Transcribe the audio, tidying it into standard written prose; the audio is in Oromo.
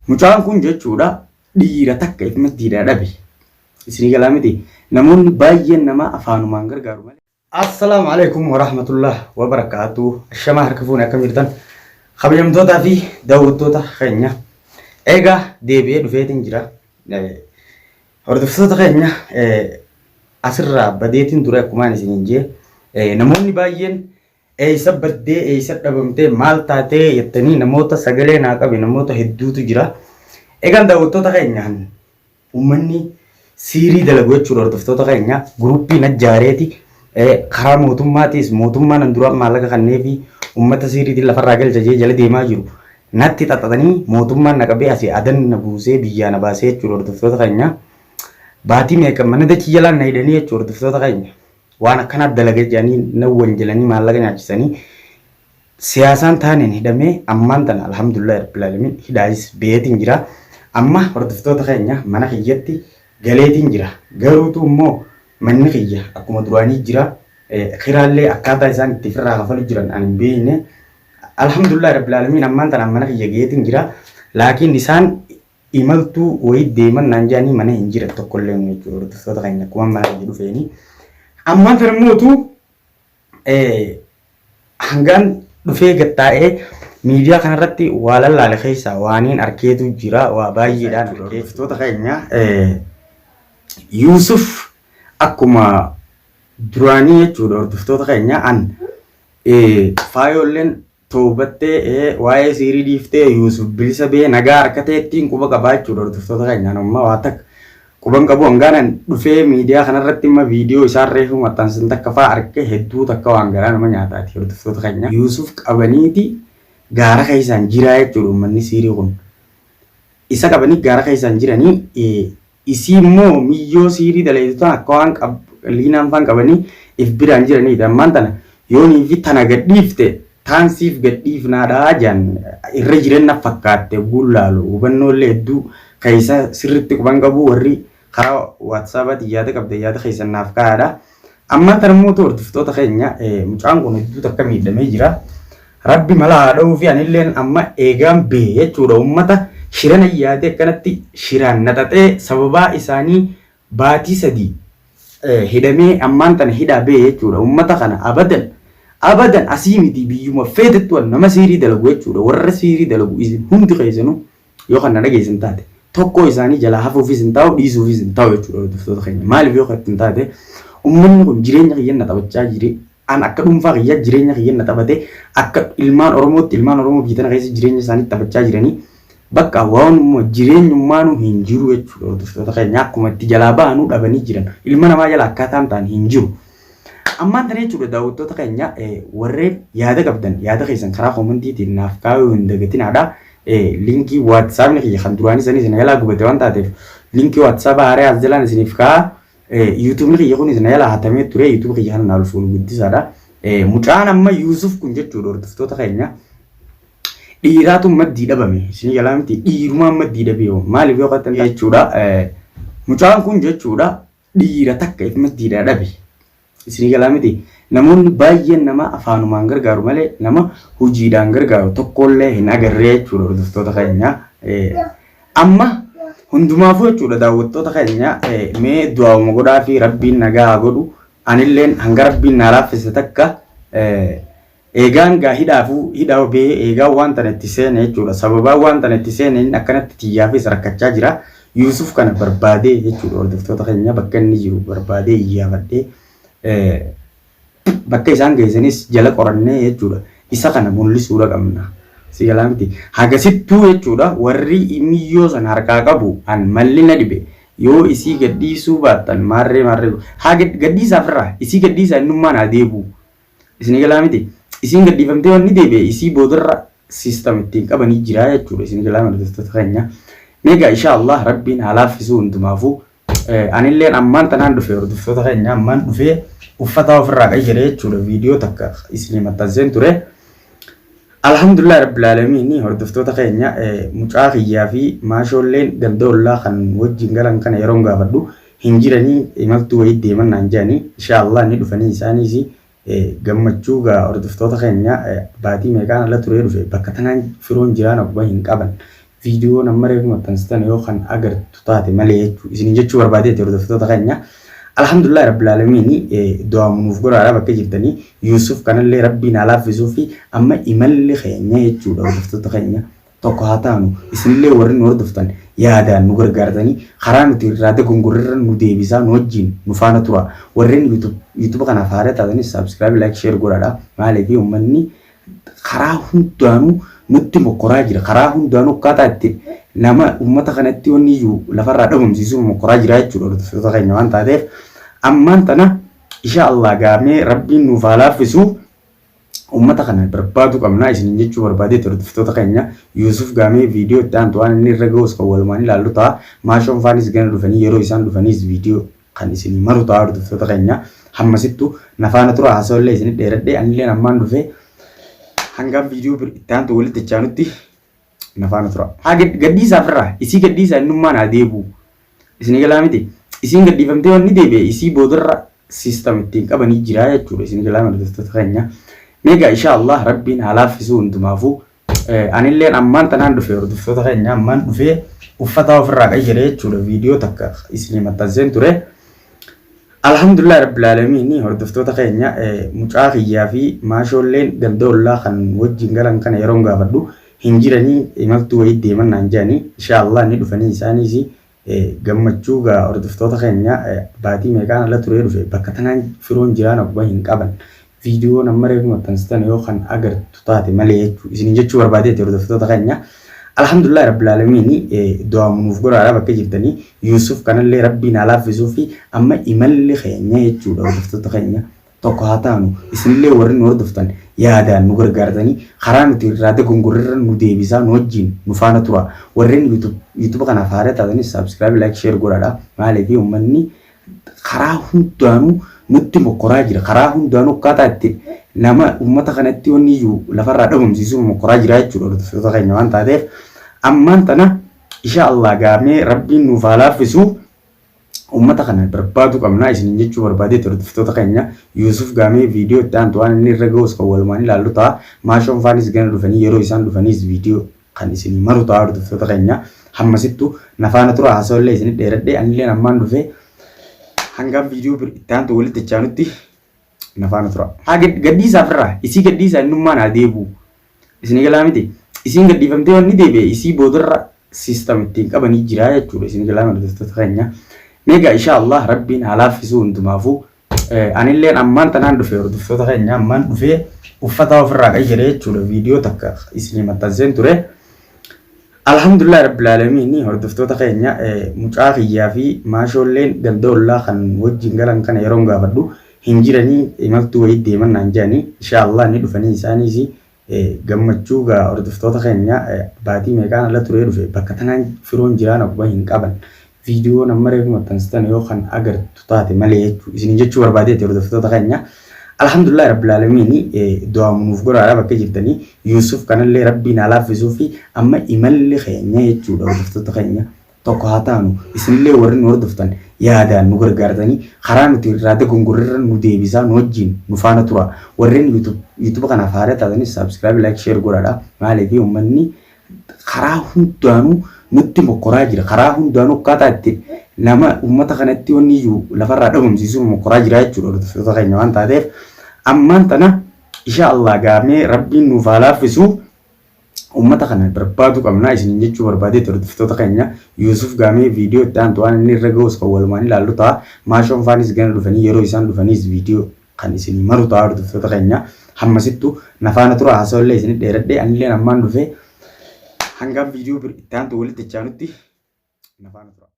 Mucaan kun jechuudha dhiira takka if maddiidhaa dhabe. Isinii galaa miti? Namoonni baay'een namaa afaanumaan gargaaru malee. Assalaamu alaikum warahmatullah wabarakaatu. Ashamaa harka fuune akkam jirtan? Kabajamtootaa fi daawwattoota keenya. Egaa deebi'ee dhufeetiin jira. Hordoftoota keenya asirraa badeetiin ture akkumaan isiniin jee namoonni baay'een Eessa baddee eessa dhabamtee maal taatee jettanii namoota sagalee naa qabe namoota hedduutu jira. Egaan daawwattoota keenya uummanni siirii dalagu jechuudha hordoftoota keenya guruppii na jaareeti karaa mootummaatiis mootummaan an duraan maallaqa kanneefi uummata siiriitiin lafarraa galcha jee jala deemaa jiru natti xaxatanii mootummaan na qabee asii adan na buusee biyyaa na baasee jechuudha hordoftoota keenya. Baatii meeqa mana dachii jalaan na hidhanii jechuudha hordoftoota keenya. Waan akkanaa dalaga jedhanii na wanjalanii maallaqa nyaachisanii siyaasaan taaneen hidhamee ammaan tana alhamdulillah rabbil alamin hidhaayis beetiin jira. Amma hordoftoota keenya mana kiyyatti galeetiin jira. Garuutu immoo manni kiyya akkuma duraanii jira. Kiraallee akkaataa isaan itti firraa kafalu jiran ani hin beekne. Alhamdulillah rabbil alamin ammaan tana mana kiyya gaheetiin jira. Laakiin isaan imaltuu wayii deeman naan jedhanii mana hin jiran tokkollee jechuudha hordoftoota keenya akkuma mana kiyya dhufeeni. Ammaan tana mootu hangaan dhufee gattaa'ee miidiyaa kanarratti waa lallaale keessaa waaniin arkeetu jira waa baay'eedhaan hordoftoota keenya Yuusuf akkuma duraanii jechuudha hordoftoota keenya an faayoolleen Towbattee waa'ee siirii dhiiftee Yuusuf bilisa bee nagaa harkatee ittiin quba qabaa jechuudha hordoftoota keenya ani amma waa takka quban qabu hangaanan dhufee miidiyaa kanarratti imma viidiyoo isaan reefuu maxxansan takka faa arke hedduu takka waan garaa nama nyaataati hordoftoota keenya Yuusuf qabaniiti gaara keessaan jiraa jechuudha uummanni siirii kun isa qabanii gaara keessaan jiranii Isii immoo miyyoo siirii dalaydu tana akka waan qab liinaan faan qabanii if biraan jiraniiti. Ammaan tana yoonii fi tana gad dhiifte taan siif gad dhiifnaadha jaan irra jiran na fakkaatte hogguun laalu hubannoo illee hedduu keessa sirritti quban qabu warri karaa WhatsAppaatiin yaada qabdan yaada keessan naaf kaayaadha. Ammaan tana immoo hordoftoota keenya mucaan kun hedduu takka miidhamee jira. Rabbi mala haa dha'uufi anilleen amma eegaan bee jechuudha ummata shira na yaadee akkanatti shiraan na xaxee sababaa isaanii baatii 3 hidhamee ammaan tana hidhaa bee jechuudha ummata kana abadan abadan asii miti biyyuma feetettu an nama siirii dalagu jechuudha warra siirii dalagu isin hundi keessanuu yoo kan na dhageessan taate tokkoo isaanii jalaa hafuufis hin taa'u dhiisuufis hin taa'u jechuudha hordoftoota keenya maaliif yoo kan ittiin taate ummanni kun jireenya kiyyan na taphachaa jire an akka dhuunfaa kiyyaa jireenya kiyyan na taphate akka ilmaan Oromootti ilmaan Oromoo biyya tana keessa jireenya isaanii taphachaa jiranii bakka waan immoo jireenyummaanuu hin jiru jechuudha hordoftoota keenya akkuma itti jalaa ba'anuu dhabanii jiran ilma namaa jala akkaataan ta'an hin jiru. Ammaan tana jechuudha daawwattoota keenya warreen yaada qabdan yaada keessan karaa koomantiitiin naaf kaayuu hin dagatinaadha. Linkii waatsaapni kiyya kan duraanii sanii isin jalaa gubate waan taateef linkii waatsaapaa haaraa as jalaan isiniif kaa'a. Yuutuubni kiyya kun isin jalaa hatamee ture yuutuubi kiyya kana naaf fuul guddisaadha. Mucaan amma Yuusuf kun jechuudha hordoftoota keenya dhiiraatu maddii dhabame isin jalaa miti dhiirumaan maddii dhabee maaliif yoo kattan jechuudha. Mucaan kun jechuudha dhiira takka if maddiidhaa dhabe. Isinii galaa miti? Namoonni baay'een nama afaanumaan gargaaru malee nama hojiidhaan gargaaru tokkollee hin agarree jechuudha hordoftoota keenya. Amma hundumaafuu jechuudha daawwattoota keenya mee du'aa'uma godhaa fi rabbiin nagaa haa godhu. Anilleen hanga rabbiin naa laaffise takka Eegaan gaa hidhaafuu hidhaa bee eegaan waan tana itti seene jechuudha. Sababaa waan tana itti seene inni akkanatti tiyyaafis rakkachaa jira. Yuusuf kana barbaadee jechuudha hordoftoota keenya bakka inni jiru barbaadee iyyaafadhee bakka isaan geessanis jala qorannee jechuudha. Isa kana mul'isuudha qabna. Si galaa miti. Hagasittuu jechuudha warri miyyoo sana harkaa qabu an malli na dhibe yoo isii gadhiisuu baattan maarree maarree haa gadhiisaa ofirraa isii gadhiisaa innummaan haa deebi'u. Isinii galaa miti? Isiin gadhiifamtee wanni deebi'e isii boodarra system ittiin qabanii jira jechuudha. Isinii galaa hordoftoota keenya. Meegaa insha Allah rabbiin haa laaffisuu hundumaafuu. Anilleen ammaan tanaan dhufe hordoftoota keenya ammaan dhufee uffata ofirraa qayyare jechuudha. Viidiyoo takka isinii maxxanseen ture. Alhamdulillah Rabbil Aalamiin hordoftoota keenya mucaa kiyyaa fi maashoolleen ganda ollaa kan wajjin galan kana yeroon gaafadhu hin jiranii imaltuu wayii deeman naan jedhanii insha Allah ni dhufanii isaaniis gammachuu gaa hordoftoota keenya baatii meeqaan ala turee dhufe bakka tanaan firoon jiraan quba hin qaban. Viidiyoo nama reefu maxxansitan yoo kan agartu taate malee jechuu isin jechuu barbaadeeti hordoftoota keenya. Alhamdulillah rabbil aalamiin, du'aa nuuf godhaadha bakka jirtanii. Yuusuf kanallee rabbiin haa laaffisuu fi amma imalli keenya jechuudha, hordoftoota keenya, tokko haa taanu. Isinillee warri nu hordoftan yaadaan nu gargaartanii karaa nuti irraa dogongorrirra nu deebisaa, nu wajjin nu faana tura. Warreen YouTube kanaaf haaraa taatanis subscribe, like, share godhaadha. Maaliif uummanni karaa hundaanuu nutti mokkoraa jira. Karaa hundaanuu akkaataa itti nama uummata kanatti wanni iyyuu lafarraa dhabamsiisuuf mokkoraa jira jechuudha hordoftoota keenya waan taateef. Ammaan tana insha Allah gaamee rabbiin nuuf haa laaffisu, uummata kana barbaadu qabnaa isin jechuu barbaadeetti hordoftoota keenya. Yuusuf gaamee viidiyoo itti aantu waan inni irra ga'us kan walumaan ilaallu ta'a. Maashoon faanis gana dhufanii, yeroo isaan dhufaniis viidiyoo kan isinii maru ta'a hordoftoota keenya. Hammasittu nafaana tura. Haasawallee isinit dheeradhe. Anilleen ammaan dhufee hangam viidiyoo itti aantu walitti chaanutti nafaana tura. Haa gadhiisaa ofirraa, isii gadhiisaa, innummaan haa deebi'u. Isinii galaa miti? Isiin gadhiifamtee wanni deebi'e isii boodarra system ittiin qabanii jira jechuudha. Isinii galaa hordoftoota keenya? Meegaa insha Allah rabbiin haa laaffisuu hundumaafuu. Anilleen ammaan tanaan dhufe, hordoftoota keenya, ammaan dhufee uffata ofirraa qayyare jechuudha. Viidiyoo takka isinii maxxanseen ture. Alhamdulillah rabbil aalamiin, hordoftoota keenya, mucaa kiyyaa fi maashoolleen ganda ollaa kan wajjin galan kana yeroon gaafadhu hin jiranii, imaltuu wayii deeman naan jedhanii. Insha Allah ni dhufanii isaaniis gammachuu gaa hordoftoota keenya, baatii meeqaan ala turee dhufe. Bakka tanaan firoon jiraan quba hin qaban. Viidiyoo nama reefu maxxansitan yoo kan agartu taate malee jechuu isin jechuu barbaadeeti hordoftoota keenya. Alhamdulillah rabbil aalamiin, du'aa nuuf godhaadha bakka jirtanii. Yuusuf kanallee rabbiin haa laaffisuu fi amma imalli keenya jechuudha, hordoftoota keenya, tokko haa taanu. Isinillee warri nu hordoftan yaadaan nu gargaartanii karaa nuti irraa dogongorrirra nu deebisaa, nu wajjin nu faana tura. Warreen YouTube kanaaf haaraa taatanis subscribe, like, share godhaadha. Maaliif uummanni karaa hundaanuu nutti mokkoraa jira. Karaa hundaanuu akkaataa itti nama uummata kanatti wanni iyyuu lafarraa dhabamsiisuuf mokkoraa jira jechuudha hordoftoota keenya waan taateef. Ammaan tana insha Allah gaamee rabbiin nuuf haa laaffisu, uummata kana barbaadu qabnaa isin jechuu barbaadeetti hordoftoota keenya. Yuusuf gaamee viidiyoo itti aantu waan inni irra ga'us kan walumaan ilaallu ta'a. Maashoon faanis gana dhufanii, yeroo isaan dhufaniis viidiyoo kan isinii maru ta'a hordoftoota keenya. Hammasittu nafaana tura. Haasawallee isinit dheeradhe. Anilleen ammaan dhufee hangam viidiyoo itti aantu walitti chaanutti nafaana tura. Haa gadhiisaa ofirraa, isii gadhiisaa, innummaan haa deebi'u. Isinii galaa miti? Isiin gadhiifamtee wanni deebi'e isii boodarra system ittiin qabanii jira jechuudha. Isinii galaa hordoftoota keenya? Meegaa insha Allah rabbiin haa laaffisuu hundumaafuu. Anilleen ammaan tanaan dhufe, hordoftoota keenya, ammaan dhufee uffata ofirraa qayyare jechuudha. Viidiyoo takka isinii maxxanseen ture. Alhamdulillah rabbil aalamiin, hordoftoota keenya, mucaa kiyyaa fi maashoolleen ganda ollaa kan wajjin galan kana yeroon gaafadhu hin jiranii, imaltuu wayii deeman naan jedhanii. Insha Allah ni dhufanii isaaniis gammachuu gaa hordoftoota keenya, baatii meeqaan ala turee dhufe. Bakka tanaan firoon jiraan quba hin qaban. Viidiyoo nama reefu maxxansitan yoo kan agartu taate malee jechuu isin jechuu barbaadeeti hordoftoota keenya. Alhamdulillah rabbil aalamiin, du'aa nuuf godhaadha bakka jirtanii. Yuusuf kanallee rabbiin haa laaffisuu fi amma imalli keenya jechuudha, hordoftoota keenya, tokko haa taanu. Isinillee warri nu hordoftan yaadaan nu gargaartanii karaa nuti irraa dogongorrirra nu deebisaa, nu wajjin nu faana tura. Warreen YouTube kanaaf haaraa taatanis subscribe, like, share godhaadha. Maaliif uummanni karaa hundaanuu nutti mokkoraa jira. Karaa hundaanuu akkaataa itti nama uummata kanatti wanni iyyuu lafarraa dhabamsiisuuf mokkoraa jira jechuudha hordoftoota keenya waan taateef. Ammaan tana insha Allah gaamee rabbiin nuuf haa laaffisu, uummata kana barbaadu qabnaa isin jechuu barbaadeetti hordoftoota keenya. Yuusuf gaamee viidiyoo itti aantu waan inni irra ga'us kan walumaan ilaallu ta'a. Maashoon faanis gana dhufanii, yeroo isaan dhufaniis viidiyoo kan isinii maru ta'a hordoftoota keenya. Hammasittu nafaana tura. Haasawallee isinit dheeradhe. Anilleen ammaan dhufee hangam viidiyoo itti aantu walitti chaanutti nafaana tura.